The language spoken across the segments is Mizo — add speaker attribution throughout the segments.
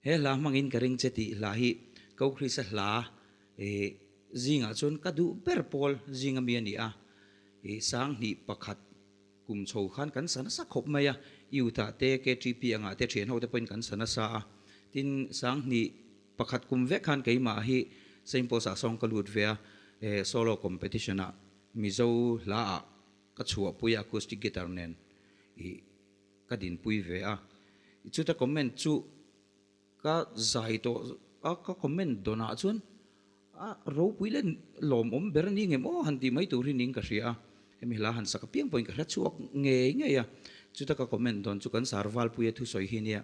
Speaker 1: He hla hmangin ka ring che tih hla hi Ko Krista hla zingah chuan ka duh ber pawl zinga mi a ni a, 2001 kum chho khan kan sa nasa khawp mai a, Youth ah te KTP angah te thian ho te pawhin kan sa nasa a, tin 2001 kum vek khan keimah hi Saint Paul's ah sawng ka lut ve a, solo competition ah Mizo hla ah ka chhuahpui a acoustic guitar nen ih ka dinpui ve a, chuta comment chu ka zai tawh a, ka comment dawnah chuan a ropui leh lawmawm ber a ni ngem aw han tih mai tur hi ning ka hria a, hemi hla han sak apiang pawhin ka hre chhuak ngei ngei a, chuta ka comment dawn chu kan sarvalpuia thusawi hi nia.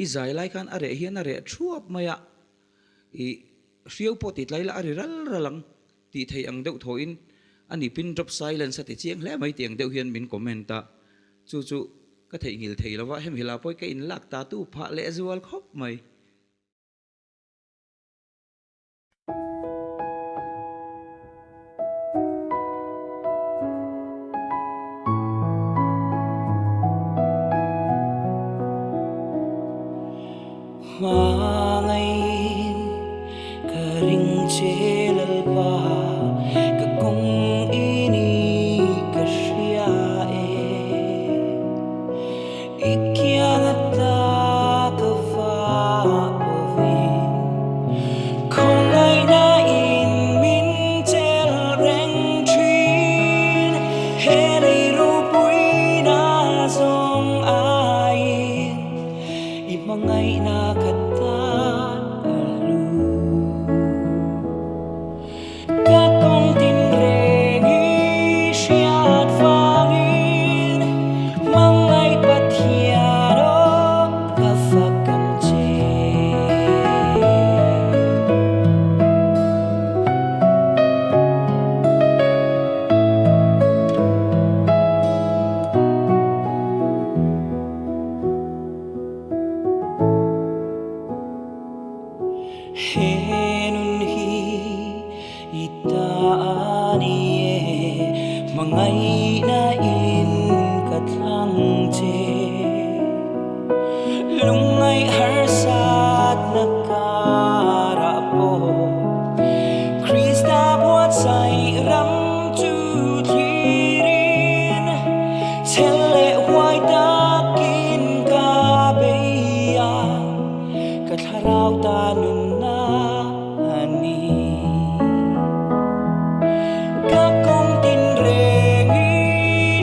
Speaker 1: I zai lai khan a reh hian a reh thuap mai a, i hriau pawh ti tlai la a ri ral ral ang tih theih ang deuh thawhin a ni pin drop silence a ti chiang hle mai tih ang deuh hian min comment a, chu chu ka theihnghilh thei lo va, hemi hla pawh hi ka inlak ta tu phah lehzual khawp mai.
Speaker 2: Hmangaiin ka ring che Lalpa, ka kawng i ni ka hria e. I kiang ata ka va pawhin, khawngaihna in min chel reng thin. He lei ropuina zawng aiin i hmangaihna ka tan a hlu. Ka kawng tin reng i hriat vangin hmangaih Pathian aw ka fak ang che. He nun hi i ta a ni e, hmangaihna in ka thlang che. Lungngaih harsatna karah pawh Krista buatsaih ram chu thlirin chhel leh huai takin ka bei a. Ka thlarau ta nunna a ni. Ka kawng tin reng i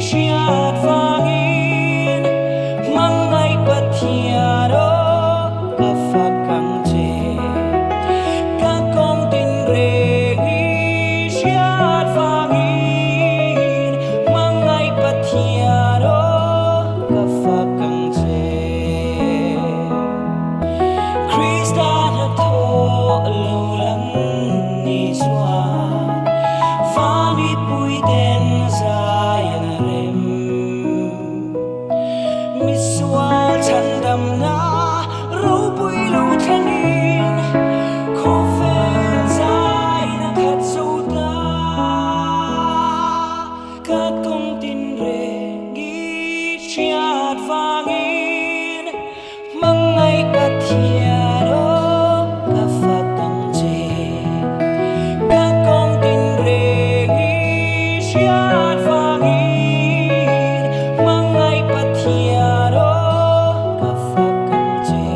Speaker 2: hriat vangin hmangaih Pathian aw ka fak ang che. Ka kawng tin reng i hriat vangin hmangaih Pathian aw ka fak ang che. Krista hnathawh lo lang ni chuan fa mipui ten zai an rem. Misual chhandamna ropui lo thlengin khawvel zain a khat zo ta. Ka kawng tin reng i hriat vangin hmangaih Pathian aw ka fak ang che. Ka kawng tin reng i hriat vangin hmangaih Pathian aw ka fak ang che.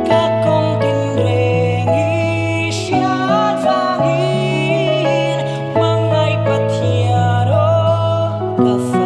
Speaker 2: Ka kawng tin reng i hriat vangin hmangaih Pathian aw ka fak.